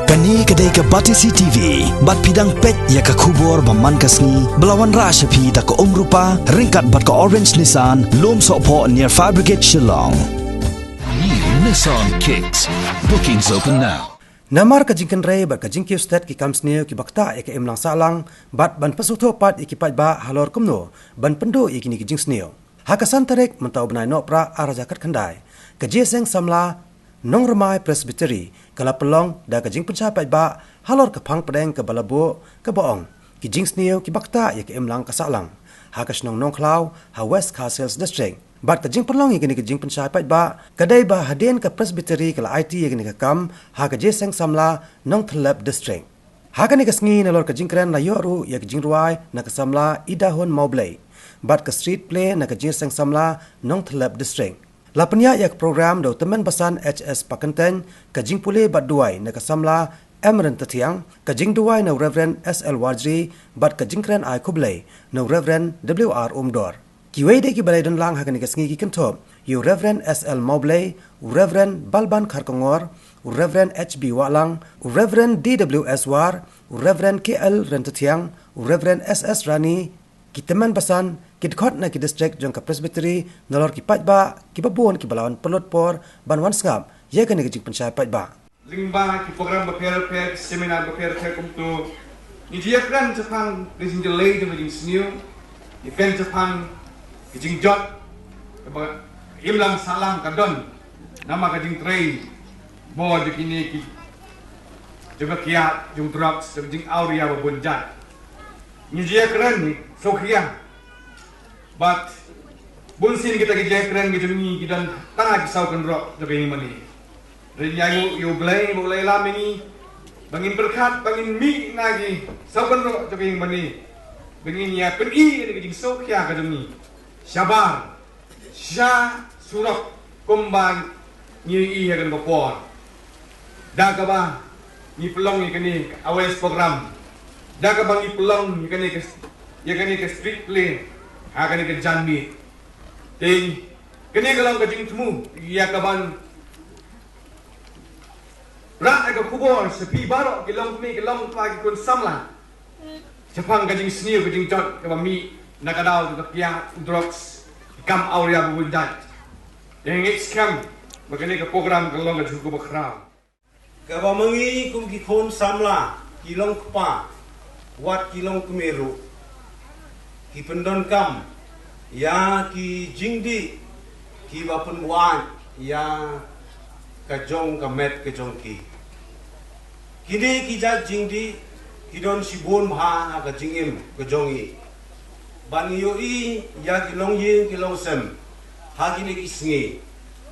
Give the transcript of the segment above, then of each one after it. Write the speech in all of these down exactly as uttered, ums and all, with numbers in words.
Kane ka dei ka Batesi T V, bad phi dang peit ïa ka khubor ba man ka sngi, ba la wanrah sha phi da ka Umrupa, ryngkat bad ka Orange Nissan, Lumsohphoh near Fire Brigade Shillong. New Nissan Kicks. Bookings open now. Namar ka jingkynrei bad ka jingkiew stet ki kam sniew kiba ktah ïa ka imlang sahlang, bad ban pynsngewthuh pat ïa ki paidbah halor kumno ban pynduh ïa kine ki jingsniew. Ha ka san tarik mynta u bnai Nohprah ar hajar khatkhyndai, ka Jingïaseng Samla Nongrmai Presbytery ka la pynlong da ka jingpynshai paidbah halor ka phang pdeng kaba la buh, kaba ong, ki jingsniew kiba ktah ïa ka imlang ka sahlang, ha ka shnong Nongkhlaw, ha West Khasi Hills District. Bad ka jingpynlong ïa kane ka jingpynshai paidbah ka dei ba hadien ka Presbytery ka la aiti ïa kane ka kam ha ka Jingïaseng Samla Nongthyllep District. Ha kane ka sngi nalor ka jingkren la ïoh ruh ïa ka jingrwai na ka samla Idahun Mawblei, bad ka street play na ka Jingïaseng Samla Nongthyllep District. La pynïaid ïa ka program da u tymmen basan H S Pakyntein, ka jingpule bad duwai na ka samla M Ryntathiang, ka jingduwai na u Reverend S L Warjri, bad ka jingkren ai khublei na u Reverend W R Umdor. Kiwei de kiba la ïadon lang ha kane ka sngi ki kynthup ïa u Reverend S L Mawblei, u Reverend Balban Kharkongor, u Reverend H B Wahlang, u Reverend D W S War, u Reverend K L Ryntathiang, u Reverend S S Rani, ki tymmen basan, ki dkhot na ki district jong ka Presbytery, nalor ki paidbah kiba bun kiba la wan pynlut por ban wan sngap ïa kane ka jingpynshai paidbah. Lyngba ki program bapher bapher, ki seminar bapher bapher kumto, ngi ju ïakren shaphang ka jingjyllei jong ka jingsniew, ïakren shaphang ka jingjot kaba imlang sahlang ka don namar ka jingtrei bor jong kine ki, jong ka kiad, jong drugs, jong ka jingawria ba bun jait. Ngi ju ïakren, ngi sngewkhia. Bad bunsien kita ki jingkren ki jong ngi ki don tang ha ki saw kynroh jong ka ïing mane. Hynrei ngi ainguh ïa U Blei ba u la ïalam ïa ngi ba ngin pyrkhat, ba ngin mih na ki saw kynroh jong ka ïing mane, ba ngin ïa pyni ïa ka jingsngewkhia ka jong ngi shabar, sha surok kumba ngi ïohi ha kane ka por. Da kaba ngi pynlong ïa kane ka awareness program, da kaba ngi pynlong ïa kane ka, ïa kane ka street play ha kane ka janmiet. Te kane ka long ka jingthmu ïa kaban rah ïa ka khubor sha phi baroh ki longkmie ki longkpa, ki khun samla, shaphang ka jingsniew, ka jingjot kaba mih na ka daw ka kiad, drugs, ki kam awria ba bun jait. Te ngi ngeit skhem ba kane ka program kan long ka jingkyrkhu ba khraw. Kaba ma ngi kum ki khun samla, ki longkpa, wat ki longkmie ruh, ki pyndonkam ïa ki jingdih kiba pynwad ïa ka jong ka met ka jong ki. Kine ki jait jingdih ki don shibun bha ha ka jingim ka jong ngi. Ban ïohi ïa ki longïing ki longsem ha kine ki sngi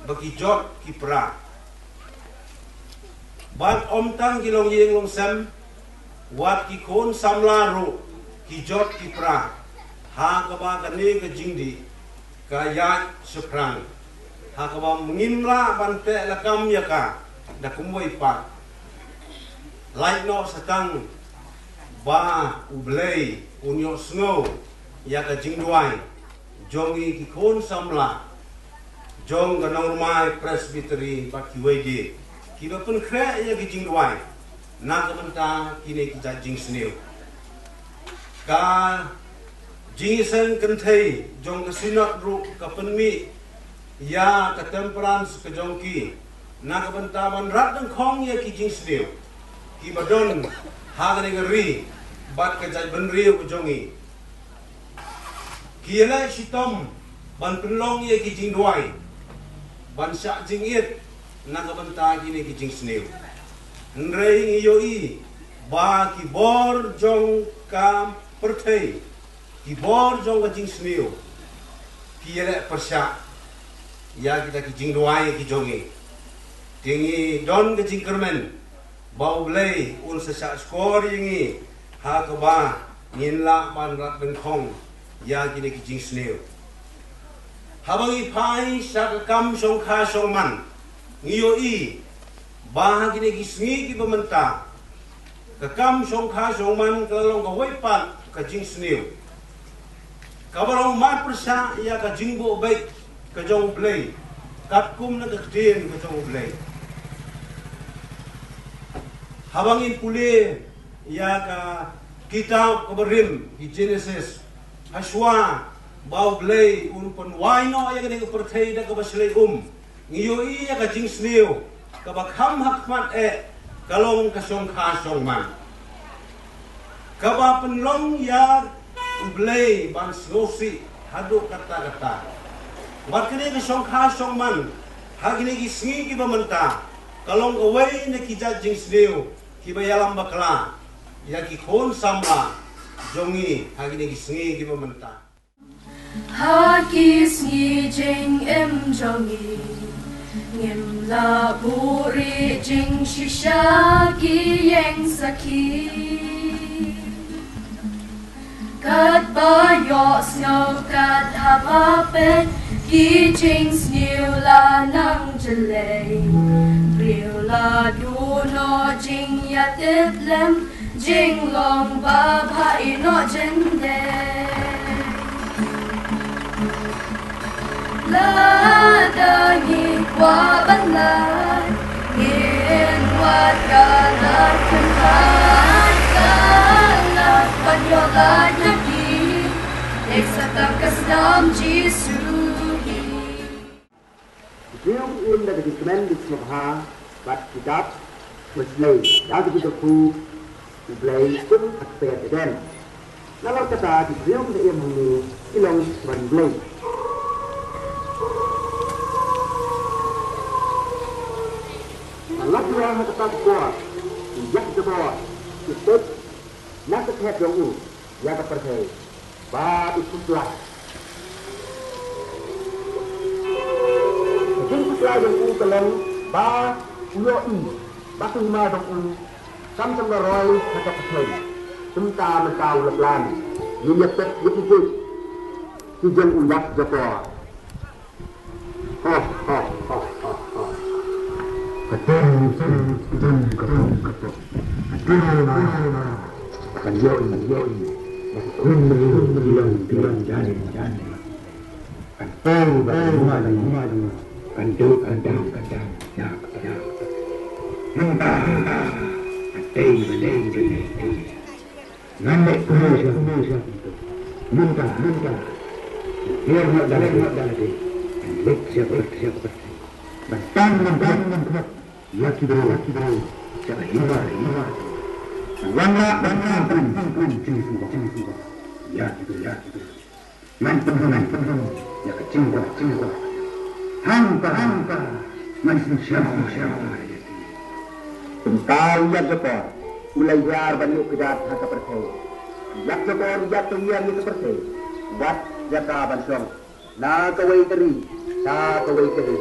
ba ki jot ki pra. Bad ym tang ki longïing longsem, wat ki khun samla ruh ki jot ki pra ha kaba kane ka jingdih ka ïaid shaphrang, ha kaba ngim lah ban teh lakam ïa ka da kumwei pat. Lait noh sa tang ba U Blei un ïohsngew ïa ka jingduwai jong ngi ki khun samla jong ka Nongrmai Presbytery bad kiwei de kiba pynkhreh ïa ki jingduwai na ka bynta kine ki jait jingsniew. Ka jingïaseng kynthei jong ka Synod ruh ka pynmih ïa ka temperance ka jong ki na ka bynta ban rat dyngkhong ïa ki jingsniew kiba don ha kane ka ri bad ka jaitbynriew ka jong ngi. Ki ïaleh shitom ban pynlong ïa ki jingduwai, ban shah jingit na ka bynta kine ki jingsniew. Hynrei ngi ïohi ba ki bor jong ka pyrthei, ki bor jong ka jingsniew, ki ïaleh pyrshah ïa kita ki jingduwai ki jong ngi. Te ngi don ka jingkyrmen ba U Blei un sa shah shkor ïa ngi ha kaba ngin lah ban rat dyngkhong ïa kine ki jingsniew. Haba ngi phai sha ka kam shongkha shongman, ngi ïohi ba ha kine ki sngi kiba mynta, ka kam shongkha shongman ka la long kawei pat ka jingsniew kaba long mar pyrshah ïa ka jingbuh beit ka jong U Blei, katkum na ka ktien ka jong U Blei. Haba ngin pule ïa ka kitab kaba rim, ki Genesis, hashwa ba U Blei un pynwai noh ïa kane ka pyrthei da kaba shlei um, ngi ïohi ïa ka jingsniew kaba kham hakhmat eh, ka long ka shongkha shongman kaba pynlong ïa U Blei ban sngewsih haduh katta katta. Wat kane ka shongkha shongman ha kine ki sngi kiba mynta ka long kawei na ki jait jingsniew kiba ïalam bakla ïa ki khun samla jong ngi ha kine ki sngi kiba mynta. Ha ki sngi jingim jong ngi, ngim lah buhrieh jingshisha ki ïing sakhi. Katba ïohsngew kat haba peit ki jingsniew la nang jlei, briew la duh noh jingïatiplem, jinglong babha ïehnoh jingdei. Lada ngi kwah ban lait, ngin wad ka lad kynthai, ka lad ban ïoh lait na ki, ïa sa tang ka snam Jisu hi. Ki briew ki im da ka jingkmen, jingkmen ha bad ki dap shlei da ka jingkyrkhu U Blei kum ha ka kper Eden. Nalor kata ki briew ki im hangne ki long ki ban Blei. Nalor kata ha kata ka por, ki ïak jabor ki peit na ka thep jong u ïa ka pyrthei ba u khuslai. Ka jingkhuslai jong u ka long ba u ïohi ba ka hima jong u kam shym la roi ha ka pyrthei. Kumta mynta u la plan, ngin ïa peit ïa ki jong u ïak jabor. Ka tong, ka tong, ka tong, ka tong. Ka tong, ka tong. Kan ïohi, ïohi. Kan ïohi, ïohi. Kan tong, kan tong, kan tong. Kan tong, kan tong, kan tong. Ya, ya. Nangta, nangta. Ka tong, ka tong, ka tong. Ngan leh kumno sha, kumno sha. Mynta, mynta. Hiar ngat dalade, ngat dalade. Leh sha bret, sha bret. Ban tang, ban tang, ban khot. Ïa ki briew, ïa ki briew. Sha ka hima, hima. Wan la, wan la, ban tang, ban tang, jing sngewbha, jing sngewbha. Ïa ki briew, ïa ki briew. Ngan pynhun, ngan pynhun ïa ka jingkwah, jingkwah. Hangta, hangta ngan sngewsih, sngewsih. Kumta u ïak jabor u la hiar ban ïuh kjat ha ka pyrthei. U ïak jabor u ïak hiar ïa ka pyrthei. Wat jaka ban shong na kawei ka ri sha kawei ka ri,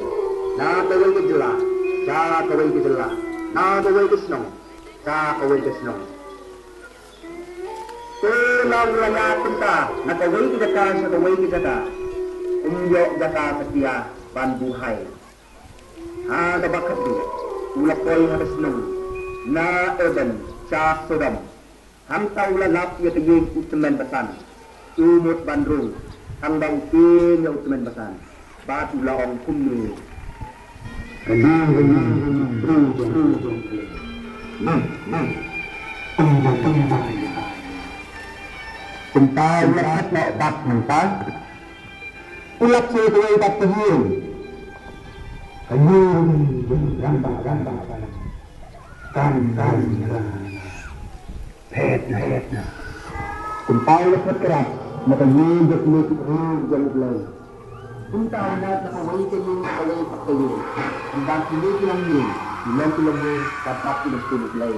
na kawei ka jylla sha kawei ka jylla, na kawei ka shnong sha kawei ka shnong. Te la u la ïaid kumta na kawei ka jaka sha kawei ka jaka, um ïoh jaka satia ban buhai. Ha kaba khatduh u la poi ha ka shnong na Eden sha Sodom. Hangta u la lap ïa ka ïing u tymmen basan. U mut ban rung, hangba u tieng ïa u tymmen basan. Bad u la ong kumne: Kane ka ïing ka briew jong, briew jong U Blei. Nang, nang. Tang ba, tang ba. Kumta u la khat noh bad mynta u la shu kawei bad ka ïing. Ka ïing jong u rangbah, rangbah balang. Kan, kan, kan. Phet na, phet na. Kumta u la phet krad na ka ïing jong kine ki briew jong U Blei. Kumta u la leit na kawei ka ïing sha kawei pat ka ïing. Kumta kine ki longïing ki long ki longïing bad bad ki longïing U Blei.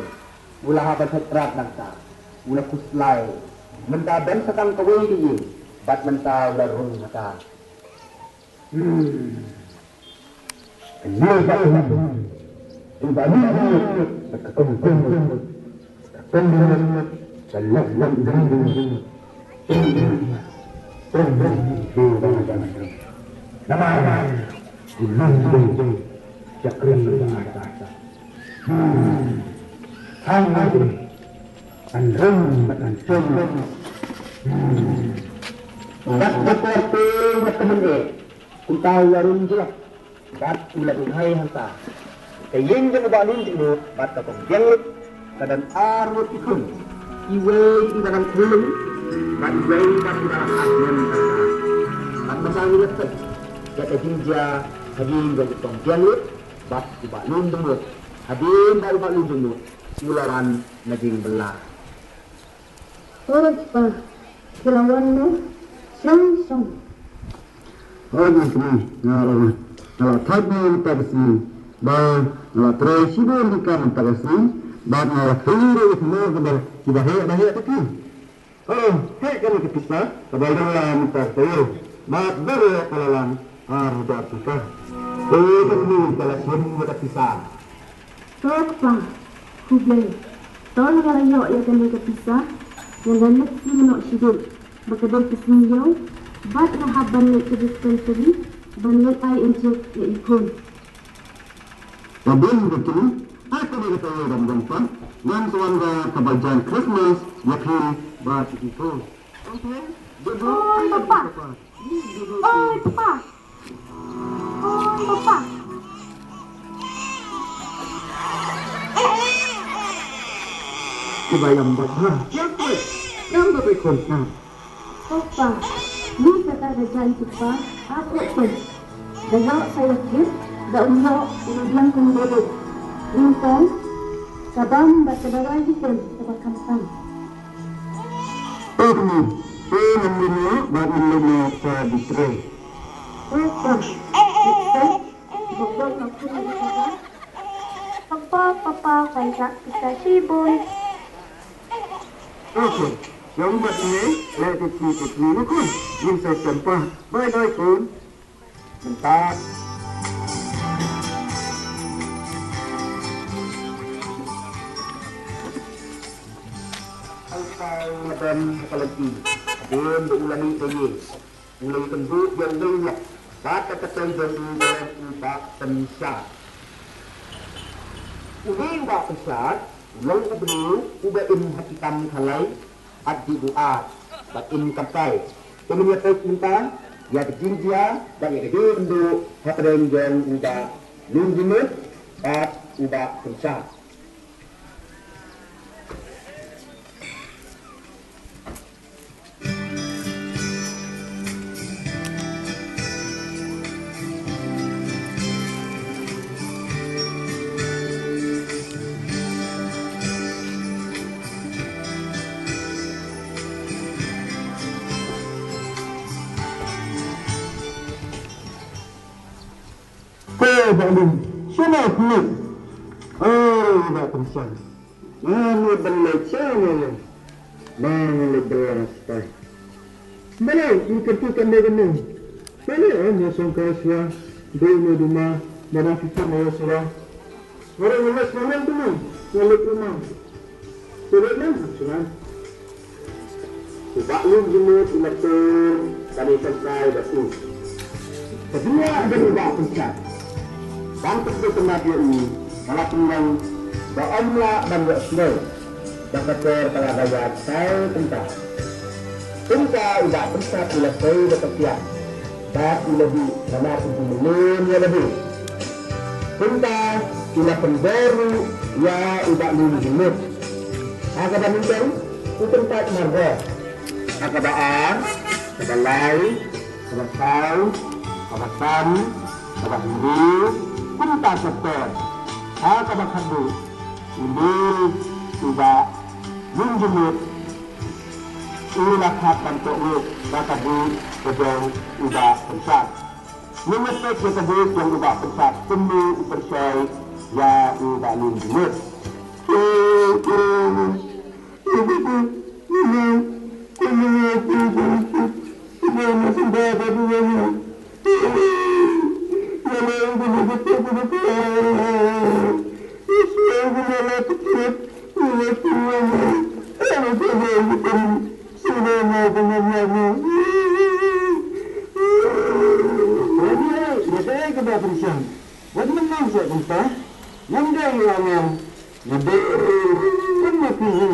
U la hap ban phet krad nangta. U la khuslai. Mynta don sa tang kawei ka ïing bad mynta u la rung hangta. Hmm. Ka ïing ba u, ïing ba u, ka kongkong, ka kongkong, ka lok lok ding ding. Namar u lung ding ding, ka kren ba ta ta. Hmm. Hang ding, kan rung, kan rung. Hmm. Kat ka por te, kat ka mynta. Kumta u la rung jrap bad u la buhai hangta. Ka ïing jong u bahlun jong u bad ka kong biang lut. Ka don arngut ki khun, iwei iba dang khyllung bad iwei pat iba dang hap ïa ka. Bad mynta ngin ïa peit ïa ka jingjia hadien ba u Tong Biang Lut bad u Bah Lum Jingmut, hadien ba u Bah Lum Jingmut u la wan na jingbylla. Oi pa, phi la wan noh shong shong. Oi, nga kynmaw, nga la wan. Nga la thait noh mynta ka sngi. Ba nga la trei shibun ki kam mynta ka sngi. Bad nga la kylli ruh ïa ki mor kiba, kiba heh ba heh te ki. Oh, heh kane ka pisa kaba la mynta ka taïew. Bad baroh ka la lang ar hajar tyngka. Te kane ka la shim ïa ka pisa. To kpa, khublei. To nga la ïoh ïa kane ka pisa, nga la leit siew noh shadien ba ka dei ka sngi ïew, bad nga hap ban leit sha dispensary ban leit ai injek ïa i khun. Ka dei ka kine, ha kane ka taïew ban wan pat, ngan sa wanrah kaba jaiñ Christmas ïa phi bad i khun. Oi, papa. Oi, papa. Oi, papa. Kiba ïam bad ha, ïam bad. Ïam bad khun, ha. Papa, ni kata ka jaiñ papa, aku pun. Da ïoh sa ïa kit, da um ïoh, ïa biang kum dulu. Lintong, ka bam bad ka dawai hitim, kaba khamtam. Pokni, te ngan lyngngoh bad ngan lyngngoh sa bitrei. Pokni, bokbok na khun ni kata. Papa, papa, kan rak kita sibun. Okay, ïa u mat ne, leh te ti te ti ne khun. Yin sa sempa. Bye bye khun. Mynta. Al kau madan ha ka lynti. Hadien ba u la mih da ïing, u la ïakynduh ïa uwei u lok bad ka kyrteng jong u ba long u Bah Pynshad. Une u Bah Pynshad u long u briew uba im ha ki kam khalai, bad dih buaid bad im kamkai. Te ngin ïa peit mynta ïa ka jingjia bad ïa ka jingïakynduh hapdeng jong u Bah Lum Jingmut bad u Bah Pynshad. Ko Bah Lum, shano phi leit? Oi, Bah Pynshad. Nga mut ban leit sha Nongrum. Ba ngan leit bylla stai. Balei, ïa kata ka dei ka nong. Balei, eh, nga shong ka shuwa. Dei me duma. Ba dang fitur me shuwa. Nga ruh nga leit sha Nongrum duma. Nga leit duma. Te leit nang shuwa. U Bah Lum Jingmut u la tur ban ïasyrkai bad u. Ka jingïaid jong u Bah Pynshad ban pyntynnat ïa u ka la pynlong ba ym lah ban ïohsngew ba ka por ka la ïaid saw kynta. Kumta u Bah Pynshad u la poi da ka tiar bad u la dih namar u mlien ïa lade. Kumta u la pyndor ruh ïa u Bah Lum Jingmut. Ha kaba nyngkong u kyntait marbor. Ha kaba ar, kaba lai, kaba saw, kaba san, kaba hynriew, kumta shapter. Ha kaba khatduh u dei u Bah Lum Jingmut. U la khap ban kohnguh ba ka buit ka jong u Bah Pynshad. Ngin ïa peit ïa ka buit jong u Bah Pynshad kumno u pynshoi ïa u Bah Lum Jingmut. Ïa ka, ïa ka, ïa ka Bah Pynshad. Wat mynno sha kumta. Ngam dei ïa nga. Nga dei kumno phi hi.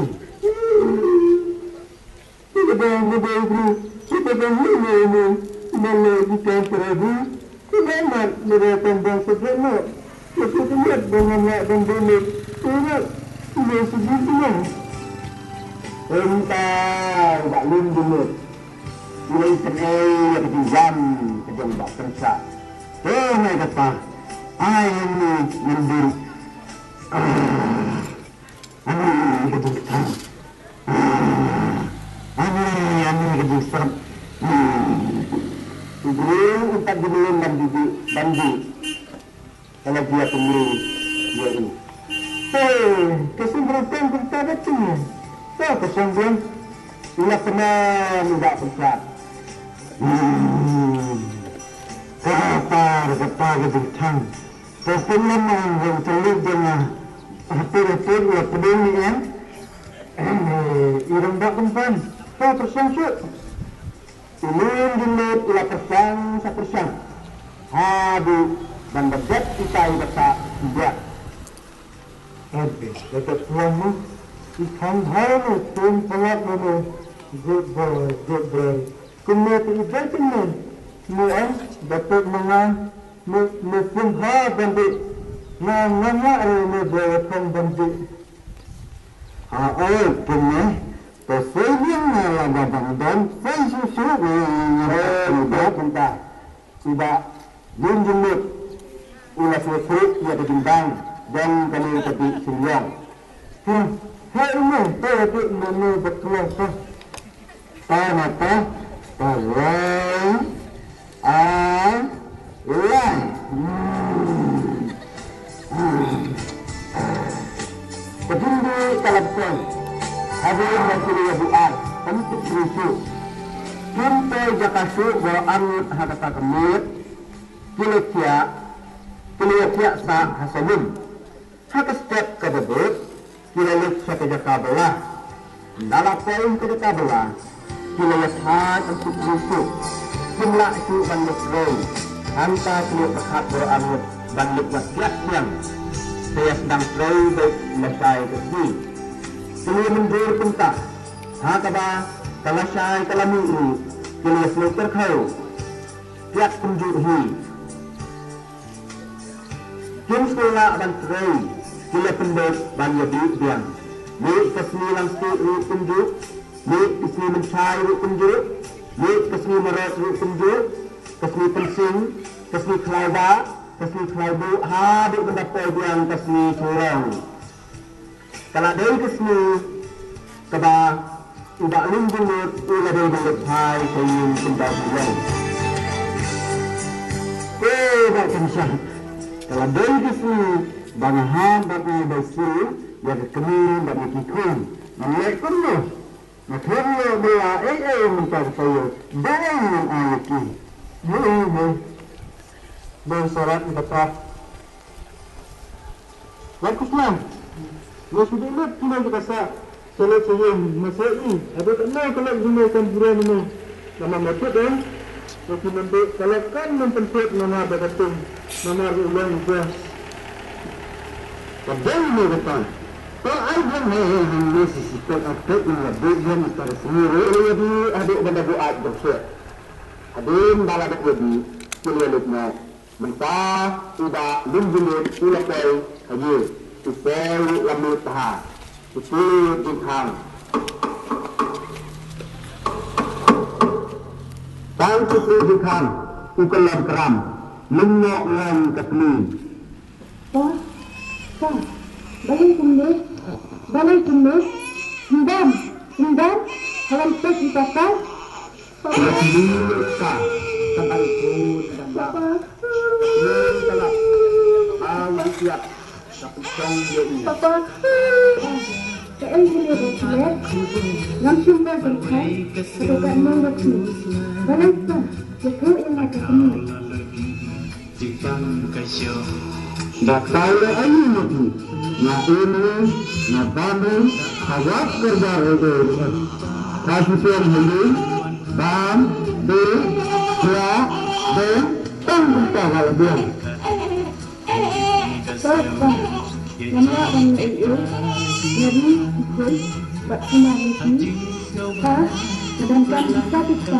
Ïa ka dei, nga dei bri. Ïa ka dei, nga dei, nga dei. Nga dei ki kam para bri. Ka dei mat, nga dei kam bang sa dei mat. Ïa ka dei mat, ba ngam lah ban dei mat. Ïa mat. Ine sdang ine. Ynda u Bah Lun Jingmut u la ïatreilang ïa ka jingjam ka jong u Bah Kynshah. Te ngai kata, ai hangne ngan dei. Ah, hangne ka jingkthang. Ah, hangne, hangne ka jingsarap. Hmm. U briew u pat dei ban dei, ban dei. Ka la jia kumne ïa u. Te ka sngewthuh kumta ba teng. Te ka sngewthuh. U la kynmaw u Bah Kynshah. Hmm. Kata, kata ka jingkthang. Te pynlong ma ong hong tylli dang. Hapdeng hapdeng ïa pdeng ni em. Em, i rong Bah Kynshah. Te ka sngewthuh. U Lun Jingmut u la pyrshang sa pyrshang haduh ban da dep ita i ba sah i biang. Ynda ka dep long mo, i khang bha mo, kum palat mo mo, good boy, good boy. Kumne te i dei kumne, mo em, da peit ma nga, mo, mo kum bha ban dei. Nga, nga, nga, eh, mo boy, khang ban dei. Ha, oi, kumne, to soi biang nga la ba dang don, soi shuh shuh nga, nga, nga, nga, nga, kumta. U Bah Lun Jingmut u la sngewthuh ïa ka jingbang jong kane ka dih symbiang. Heh, heh, ine, to ïa dih mano ba klong to. Ta na ta, ta lai, ai, lai. Hmm. Hmm. Ka jingdih ka la poi. Hadien ba ki la ïa buaid, pynthut ruh shuh. Kim poi jaka shuh baroh arngut ha kata ka miet. Ki la thiah, ki la ïa thiah sah ha salum. Ha ka step kaba bud, ki la leit sha ka jaka bylla. Ynda la poi ha ka jaka bylla, ki la ïa thait pynthut ruh shuh. Kim lah shuh ban ïa trei. Hangta ki la pyrkhat baroh arngut ban leit wad biang. Te ïa sdang trei beit lashai ka sngi. Ki la mynjur kumta. Ha kaba ka lashai ka la mih ruh, ki la ïa sngewtyrkhiew. Kiad kumjuh hi. Kim sngewlah ban trei, ki la pyndep ban ïa dih biang. Mih ka sngi Langstieh ruh kumjuh, mih ka sngi Mynshai ruh kumjuh, mih ka sngi Marot ruh kumjuh, ka sngi Pynsing, ka sngi Khlaw Bah, ka sngi Khlaw Buh, haduh ban da poi biang ka sngi Shyngrong. Ka la dei ka sngi kaba u Bah Lun Jingmut u la dei ban leit phai sha ïing kumta shuh. Ko Bah Kynshah, ka la dei ka sngi ba nga hap ban ai bai sniew ïa ka kmie bad ïa ki khun. Ngan leh kumno? Nga thok ïa ba la ei ei mynta ka taïew. Dei ngan ai ïa ki. Ïa ei ei. Ba sarat ïa kata. Wat khuslai. Nga shu dei lut kine ki kasa. Sa leit sa ïeng, ma sa i. Haba ka nai ka leit jingmai kan burom ïa me. Namar ma tut eh. Ka ki mynta ka leit kan mynta pynpet namar ba ka tung. Namar u long u bos. Ka dei me kata. To ai jong hai hai hangne shisha pet ah pet na la buh jong ka sngi ruh ïa dih haduh ban da buaid jong shet. Hadien ba la dep ïa dih, ki la leit noh. Mynta u Bah Lun Jingmut u la poi ha ïing, u poi ruh lam lut bha. U poi jingkhang. Tang u poi jingkhang, u kyllon kram, lyngngoh ngan ka pli. Pa, pa, balei kumne? Balei kumne? Ym dam, ym dam, halam peit ïa papa. Papa. Papa. Papa. Kaei kane ba phi leh? Ngam shym ba pynthait, haduh katno ba phi. Balei pa, ïathuh ïa nga ka kmie. Ba tai leh aïu ma phi? Nga im hi, nga bam hi, ha wat kyrdan ei ei ruh. Ka shisien hi, bam, beh, khleh, beh, tang kumta ha la biang. Papa, ngam lah ban ïa ei ei. Nga ri, i khun, bad khynnah ïa phi. Pa, nga donkam pisa pisa.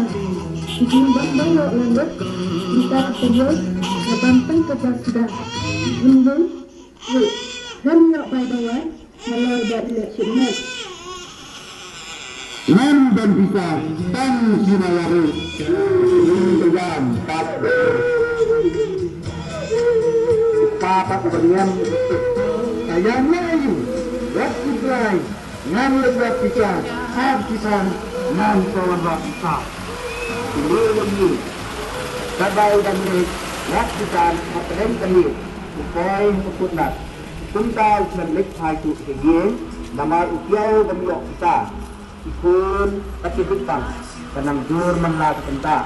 Ki jingbam ba ïoh la lut. Mynta ka taïew, nga bam tang ka ja sdang. Ym dei, wei, lem ïoh bai dawai. Halor bad leh khidmat. Ngan don pisa tang shi na yaru. Ini ka jam pat. Papa ka beriam. Ayam layu. Wat kudrai. Ngan leh wat pisa. Ar pisa. Ngan kawan wat pisa. Ini lagi. Kabai dan ni. Wat pisa. Matrem kami. Upoi hukutnat. Kumta u khlem leit phai shuh sha ïing, namar u kiew bym ïoh pisa. I khun ka tip bit tang, ka nang dur man la ka kynta.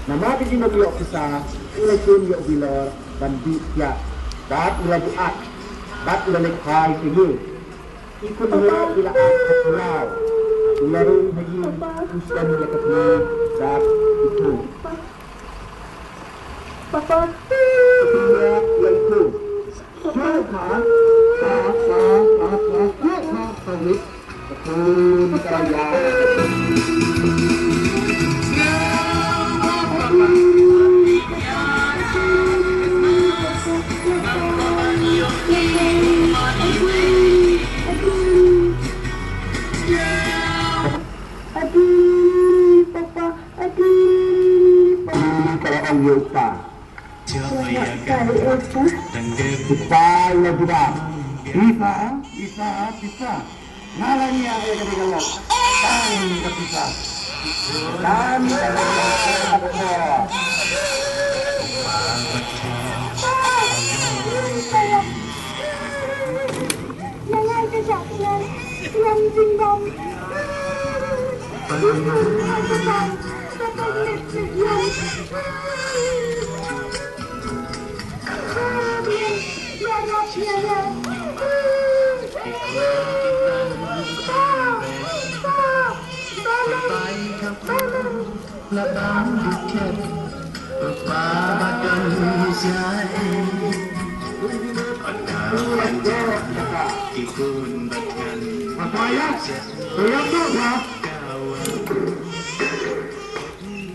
Namar ka jingim ïoh pisa, u la shim ïa u bilor ban dih thiah. Bad u la buh at, bad u la leit phai sha ïing. I khun hynriew i la at ha khlaw. U la rung ha ïing, u sdang ïa ka thli, bad i khun. Papa. Papa. Papa. Adi, Papa, Adi, Papa. Adi, Papa, Adi, Papa. Pisa, ina bida. Pisa, pisa, pisa. Nga la ngiah ïa ka dei ka lok. Tang ka pisa. Tang ka pisa.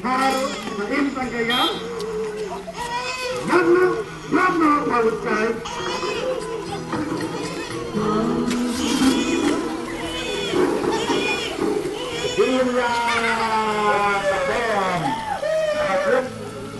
Har, na im tang ka ïa. Mat na, mat na, pa u kai. Im ïa, ka bom. Ka bom.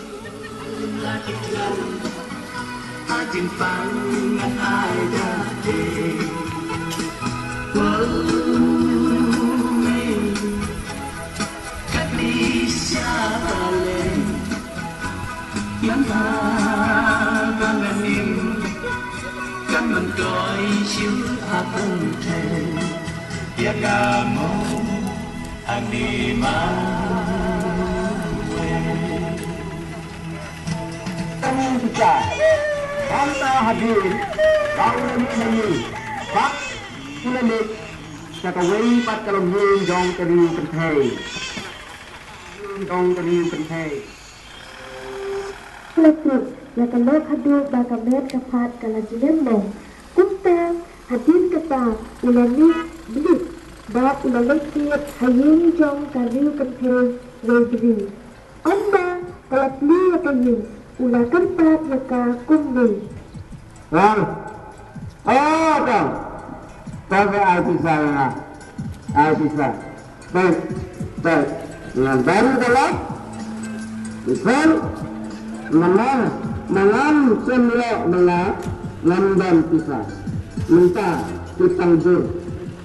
Tang pisa. Hangta hadien ba u la mih na ïing, bad u la leit sha kawei pat ka longïing jong ka riew kynthei. Jong ka riew kynthei. Ka la tip ïa ka lok haduh ba ka met ka phad ka la jlem mo. Kumta hadien kata u la mih blit bad u la leit thied ha ïing jong ka riew kynthei wei briew. Ynda ka la plie ïa ka ïing, u la kyrpad ïa ka kumne. Kong. Oh, Kong. Kong, ai pisa ïa nga. Ai pisa. Peit, peit. Nga baru ka lok. Pisa. Namar ma ngam shym ïoh ma nga, ngam don pisa. Mynta ki tang jur.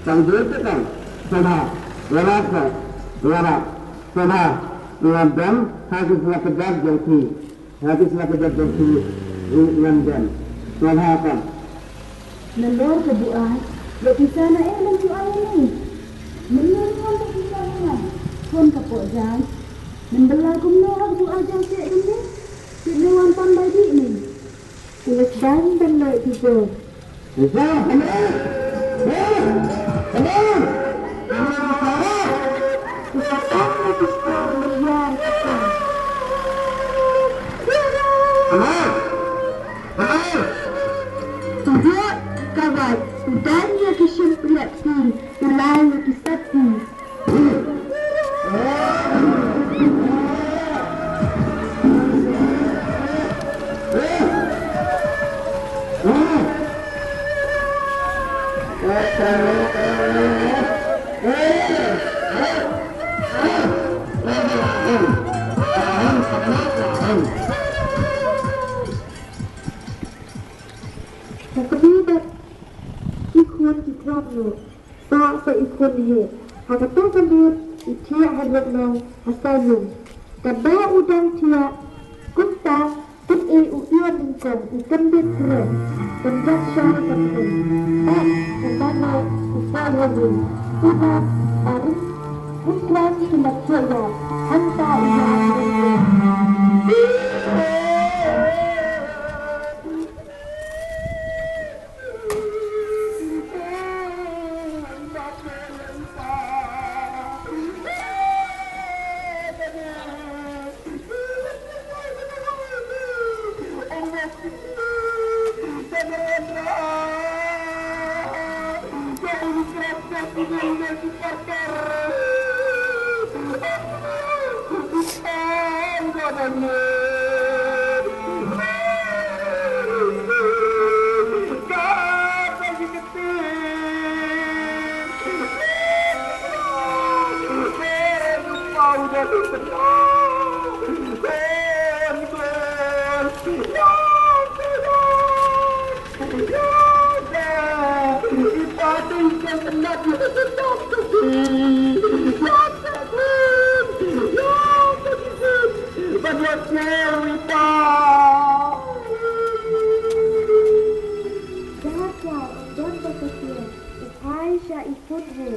Tang jur ki tang. Sngewbha. Ïarap ko. Ïarap. Sngewbha. Ngam don ha ki sla kjat jong phi. Ha ki sla kjat jong phi ruh ngam don. Sngewbha ko. Nalor ka buaid, ïa pisa na eh lem shuwa ïa ngi. Mynno ruh ka pisa na ngi. Khun ka poh jaiñ. Mynta la kumno ha ka buaid jaiñ seh kumne. Seh ne wan pan bai dih ne. U la sdang ban leh pisa. Pisa, hello. Hello. Hello. Hello, pisa. Pisa, hello. Hello. Hello. Tujuh kawat, u dang ïa ki shympriahti, u lai ïa ki sati. Ka kmie bad ki khun ki thrang noh. Ba sa i khun hi. Ha kata ka lut i thiah ha lut nong ha Sailung. Ka ba u dang thiah. Kumta, kut e u ia nyngkong i kyndit kren. Kan jat sha ka kren. Ba, kan ba no u sa ha wi. U ba, ba ri. Kum klan ki mat thiah ia. Hangta i ia kren. Aisha i khun hi.